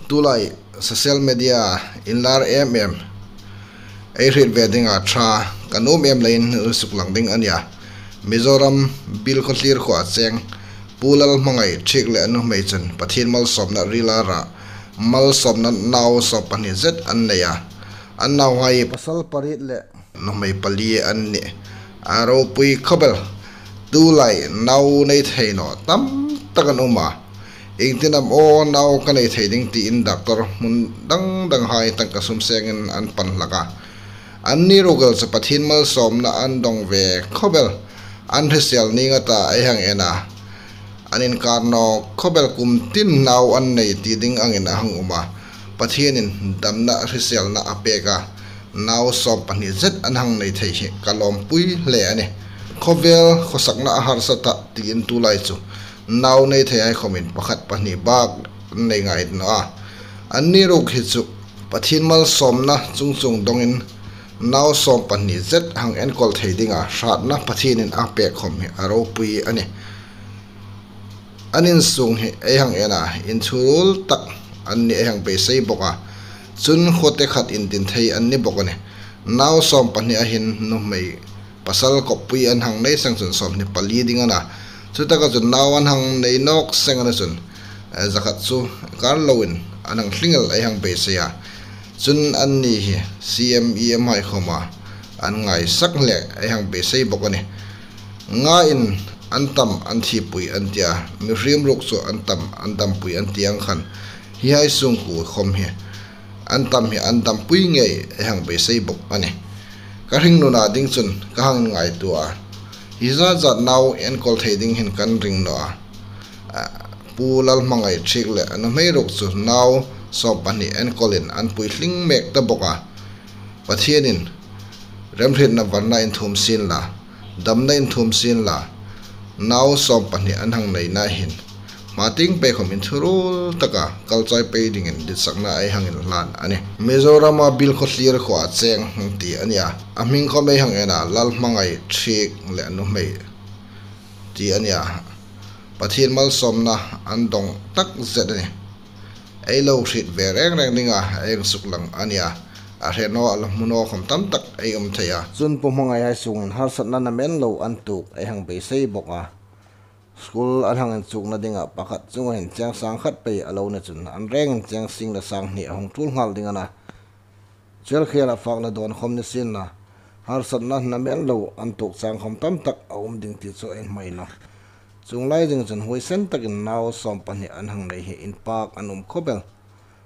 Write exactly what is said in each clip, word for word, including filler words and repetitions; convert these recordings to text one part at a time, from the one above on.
Tulai social media inlar em em ei hriet ve dinga ṭha ka nuom em leiin suklang ding a nia. Mizoram Bilkhawthlir khuoa cheng Pu Lalhmangai Thiek le a nuhmei chun Pathien malsawmna rila ra malsawmna nau sawm pahni zet an nei a. An nauhai pasal pariet le nuhmei pali an nih. A ropui khawp el. Tulai nau nei thei naw tam tak an um a. Iengtin am aw nau ka nei thei ding tiin doctor hmun dang danghai tangka sum sengin an pan hlak a. Anni ruok el chu Pathien malsawmna an dong ve khawp el. An hrisel ni ngata ei hang en a. An inkar nawk khawp el, kum tin nau an nei ti ding angin a hang um a. Pathienin damna hriselna a pek a. Nau sawm pahni zet an hang nei thei hi ka lawmpui hle a nih. Khawvel khawsakna a harsa ta tiin tulai chu nau nei theihai khawmin pakhat pahni bak an nei ngai naw a. Anni ruok hi chu Pathien malsawmna chung chung dongin nau sawm pahni zet hang enkawl thei dinga hratna Pathienin a pek khawm hi a ropui a nih. An insung hi ei hang en a, inthurul tak an ni ei hang beisei bawk a. Chun khuote khat indin thei an ni bawk a nih. Nau sawm pahni a hin nuhmei pasal kawppui an hang nei seng chun sawmhni pali ding a na. Chutaka chun nau an hang nei nawk seng a na chun, eh, zakhat chu kar loin an hang tling el ei hang beisei a. Chun anni hi C M E M hai khawma an ngaisak hle ei hang beisei bawk a nih. Ngain an tam an thipui an tia, mihriem ruok chu an tam an dampui an ti ang khan, hi hai sungkuo khawm hi an tam hi an dampui ngei ei hang beisei bawk a nih. Ka hringnuna ding chun ka hang ngaituo a. Hi zat zat nau enkawl thei ding hin kan ring naw a. A, Pu Lalhmangai Thiek le a nuhmei ruok chu nau sawm pahni enkawlin an puitling mek ta bawk a. Pathienin remhrietna varna inthuom sien la, damna inthuom sien la, nau sawm pahni an hang neina hin hma tieng pei khawm inthurul taka kal chawi pei dingin ditsakna ei hang inhlan a nih. Mizorama Bilkhawthlir khuoa cheng hang ti a nia. A hming khawm ei hang en a, Lalhmangai Thiek le a nuhmei ti a nia. Pathien malsawmna an dong tak zet a nih. Ei lo hriet ve reng reng dinga ei hang suklang a nia. A hre naw a la hmu naw khawm tam tak ei um thei a. Chun Pu Hmangai hai sungin harsatna namen lo an tuok ei hang beisei bawk a. School an hang inchukna dinga pakhat chunga hin cheng sang khat pei a lo ni chun an rengin cheng sing le sang hni a hung tul nghal ding a na. Chel khela fak le dawn khawm ni sien la, harsatna namen lo an tuok chang khawm tam tak a um ding ti chu ei hmai naw. Chuong lai ding chun huoisen takin nau sawm pahni an hang nei hi inpak an um khawp el.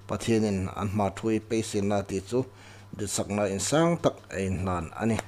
Pathienin an hma thuoi pei sien la ti chu ditsakna insang tak ei inhlan a nih.